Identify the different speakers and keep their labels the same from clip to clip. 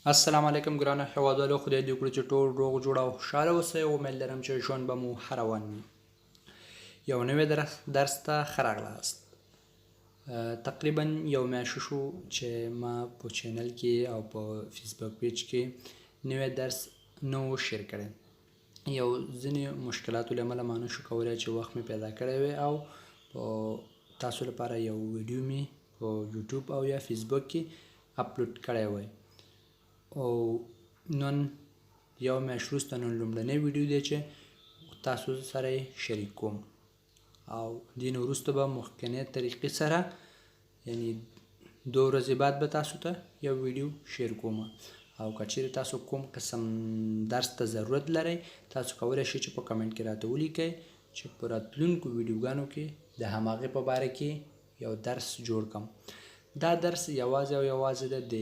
Speaker 1: السلام علیکم ګرانو هیوادوالو، خدای دې وکړي چې ټول روغ جوړ او خوشحاله اوسئ. امید لرم چې ژوند به مو ښه روان وي. یو نوی درس ته ښه راغلاست. تقریبا یو میاشت شو چې ما په چینل کې او په فیسبوک پیج کې نوی درس نه و شیر کړی. یو ځینې مشکلاتو له امله ما نشو کولی چې وخت مې پیدا کړی وی او په تاسو لپاره یو ویډیو مې په یوټیوب او یا فیسبوک کې اپلوډ کړی وای. او نن یو میاشت وروسته نن لومړنی ویډیو دی چې تاسو سره یې شریک کوم، او دین وروسته به مخکنی طریقې سره، یعنی 2 ورځې بعد به تاسو ته یو ویډیو شیر کوم. او که چیرې تاسو کوم قسم درس ته ضرورت لرئ، تاسو کولی شئ چې په کمنټ کې راته ولیکئ چې په راتلونکو ویډیوګانو کې د هماغې په باره کې یو درس جوړ کم. دا درس یوازې او یوازې د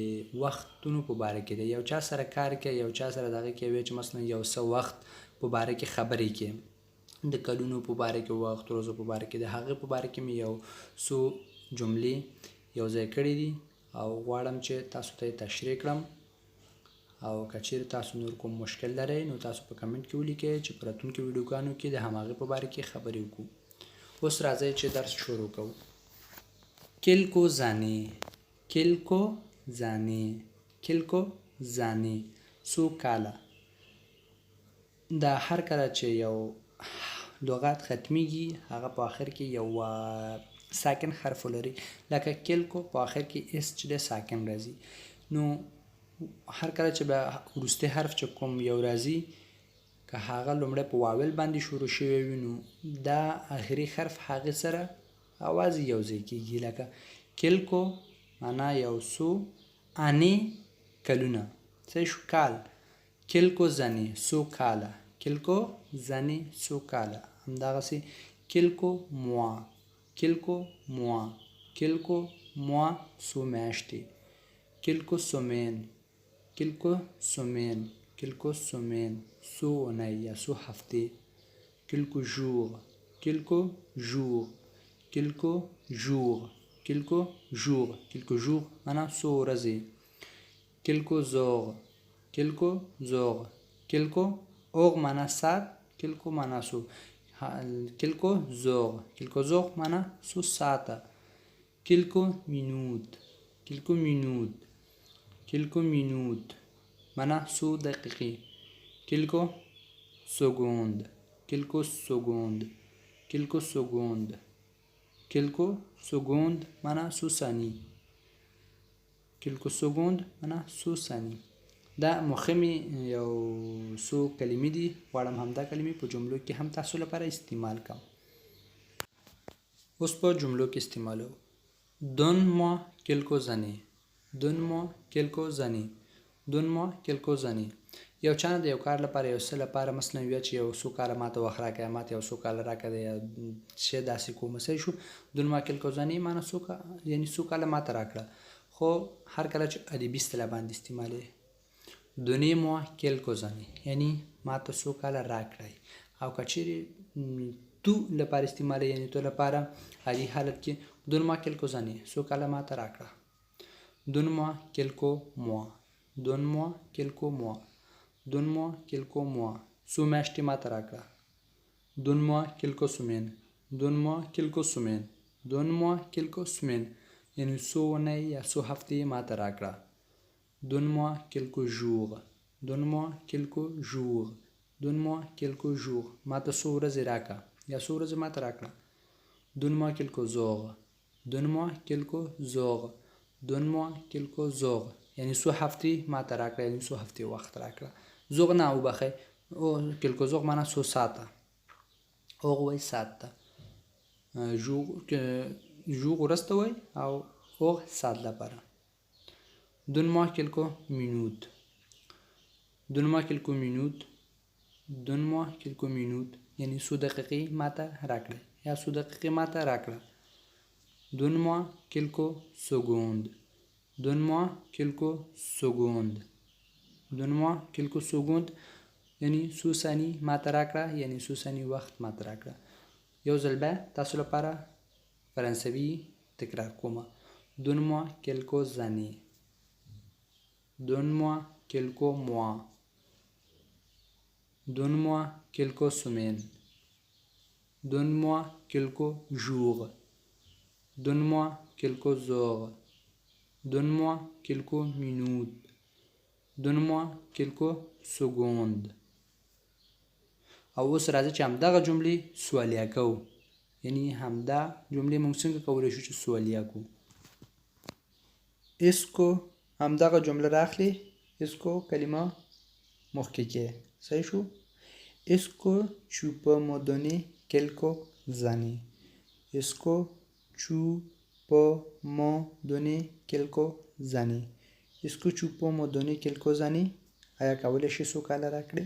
Speaker 1: وختونو په باره کې دی. یو چا سره کار کوي، یو چا سره دغه کوي چې مثلا یو څه وخت په باره کې خبرې کوي، د کلونو په باره کې، وخت ورځو په باره کې، د هغې په باره کې مې یو څو جملې یو ځای کړې دي او غواړم چې تاسو ته یې تشریح کړم. او که چیرې تاسو نور کوم مشکل لرئ نو تاسو په کمنټ کې ولیکئ چې په راتلونکو ویډیوګانو کې د هماغې په باره کې خبرې وکړو. اوس راځئ چې درس شروع کوو. کلکو زانې، کلکو زانې، کلکو زانې، څو کاله. دا هر کله چې یو لغت ختمیږي هغه په آخر کې یو ساکن حرف ولري، لکه کلکو په آخر کې اس چې دی ساکن راځي. نو هر کله چې به وروستی حرف چې کوم یو راځي، که هغه لومړی په واول باندې شروع شوی وي نو دا آخري حرف هغې سره اواز یو ځای کېږي. لکه کلکو معنا یو څو، انې کلونه، څه شو کال، کلکو زنې څو کاله، کلکو زنې څو کاله. همدغسې کلکو موا، کلکو موا، کلکو موا څو میاشتې، کلکو سومین، کلکو سومین، کلکو سومین څو اونۍ یا څو هفتې، کلکو ژور، کلکو ژور، کلکو ژور، کلکو ژور، کلکو ژور معنا څو ورځې، کلکو زور، کلکو زور، کلکو اور معنا ساعت، کلکو معنا څو، کلکو زور، کلکو زور معنا څو ساعته، کلکو مینوت، کلکو مینوت، کلکو مینوت معنا څو دقیقې، کلکو سګوند، کلکو سګوند، کلکو سګوند، کلکو سګوند معنا څو ثانیې، کلکو سګوند معنا څو ثانیې. دا مهمې یو څو کلمې دي، غواړم همدا کلمې په جملو کې هم تاسو لپاره استعمال کړم. اوس په جملو کې استعمالو. Donne-moi quelques années، donne-moi quelques années، donne-moi quelques années. یو چا نه د یو کار لپاره یو څه لپاره مثلا ویا چې یو څو کاله ماته وخت راکړه، ماته یو څو کاله راکړه، یا څه داسې کوم څه شو. Donne-moi quelques années معنا څو یعنی څو کاله ماته راکړه. خو هر کله چې ادبي اصطلاح باندې استعمالوي donnez-moi quelques années یعنی ماته څو کاله راکړئ. او که چیرې تو لپاره استعمالوي یعنی تو لپاره عادي حالت کې donne-moi quelques années څو کاله ماته راکړه. Donne-moi quelques mois، donne-moi quelques mois، donne-moi quelques mois څو میاشتې ماته راکړه. Donne-moi quelques semaines، donne-moi quelques semaines، donne-moi quelques semaines یعنی څو اونۍ یا څو هفتې ماته راکړه. Donne-moi quelques jours، donne-moi quelques jours، donne-moi quelques jours ماته څو ورځې راکړه یا څو ورځې ماته راکړه. Donne-moi quelques heures، donne-moi quelques heures، donne-moi quelques heures یعنی څو هفتې ماته راکړه، یعنی څو هفتې وخت راکړه. heures نه وبخښئ، او quelques heures معنا څو ساعته، heure وایي ساعت ته، jour jour ورځ ته وایي او heure ساعت لپاره. Donne-moi quelques minutes، donne-moi quelques minutes، donne-moi quelques minutes یعنی څو دقیقې ماته راکړه یا څو دقیقې ماته راکړه. Donne-moi quelques secondes، donne-moi quelques secondes، donne-moi quelques secondes یعنی څو ثانیې ماته راکړه، یعنی څو ثانیې وخت ماته راکړه. یو ځل بیا تاسو لپاره فرانسوي تکرار کوم. Donne-moi quelques années. Donne-moi quelques mois. Donne-moi quelques semaines. Donne-moi quelques jours. Donne-moi quelques heures. Donne-moi quelques minutes. Donne-moi quelques secondes. او اوس راځه چې همدغه جملې سوالیه کوو، یعنی همدا جملې موږ څنګه کولی شو چې سوالیه کوو. Est-ce que همدغه جمله راخلي، est-ce que کلمه مخکې کې، صحیح شو. Est-ce que tu peux me donner quelques années؟ Est-ce que tu peux me donner quelques années؟ Est-ce que tu peux me donner quelques années؟ آیا کولی شې څو کاله راکړې؟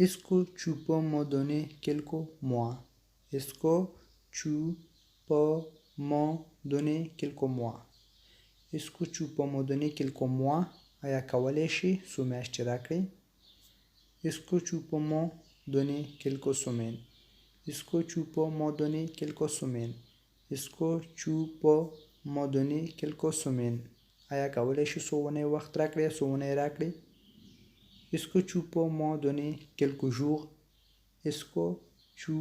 Speaker 1: Est-ce que tu peux me donner quelques mois؟ Est-ce que tu peux me donner quelques mois؟ Est-ce que tu peux me donner quelques mois؟ آیا کولی شې څو میاشتې راکړې؟ Est-ce que tu peux me donner quelques semaines؟ Est-ce que tu peux me donner quelques semaines؟ Est-ce que tu peux me donner quelques semaines؟ آیا کولی شې څو اونۍ وخت راکړې، څو اونۍ راکړې؟ Est-ce que tu peux me donner quelques jours؟ Est-ce que tu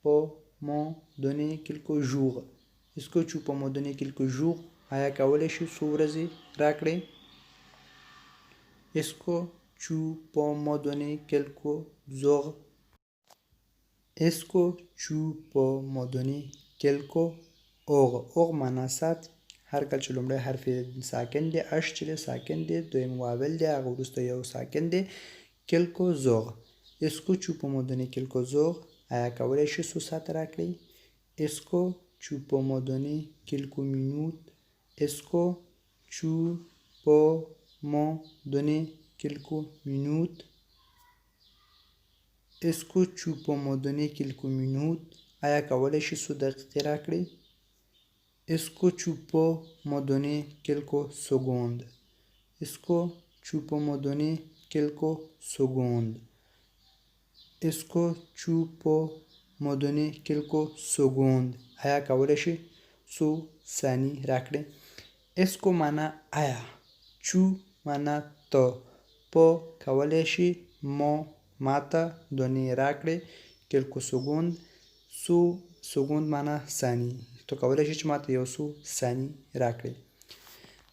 Speaker 1: peux me donner quelques jours؟ Est-ce que tu peux me donner quelques jours؟ آیا کولی شې څو ورځې راکړې؟ Est-ce que tu peux me donner quelques heures؟ Est-ce que tu peux me donner quelques heures؟ Heure معنا ساعت. هر کله چې لومړی حرف ساکن دی، H چې دی ساکن دی، دویم vowel دی، هغه وروسته یو ساکن دی. Quelques heures. Est-ce que tu peux me donner quelques heures؟ آیا کولی شې څو ساعته راکړې؟ Est-ce que tu peux me donner quelques minutes؟ Est-ce que tu peux me donner quelques minutes؟ Est-ce que tu peux me donner quelques minutes؟ آیا کولی شې څو دقیقې راکړې؟ Est-ce que tu peux me donner quelques secondes؟ Est-ce que tu peux me donner quelques secondes؟ Est-ce que tu peux me donner quelques secondes؟ آیا کولی شې څو ثانیې راکړې؟ Est-ce que معنا آیا، tu معنا ته، peux کولی شې، me ماته، donner راکړې، quelques secondes څو، secondes معنا ثانیې، ته کولی شې چې ماته یو څو ثانیې راکړې.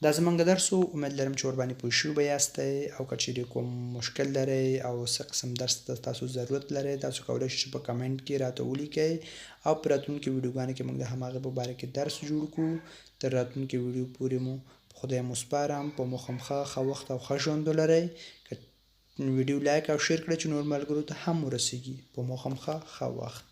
Speaker 1: دا زمونږ درس و، امید لرم چې ورباندې پوه شوي به یاستئ. او که چیرې کوم مشکل لرئ او څه قسم درس ته تاسو ضرورت لرئ، تاسو کولی شئ چې په کمنټ کې راته ولیکئ او په راتلونکي ویډیوګانو کې موږ د هماغې په باره کې درس جوړ کړو. تر راتلونکي ویډیو پورې مو په خدای مو سپارم. په موخه ښه ښه وخت او ښه ژوند ولرئ. که ویډیو لایک او share کړئ چې نور ملګرو ته هم ورسیږي. په موخه ښه ښه وخت.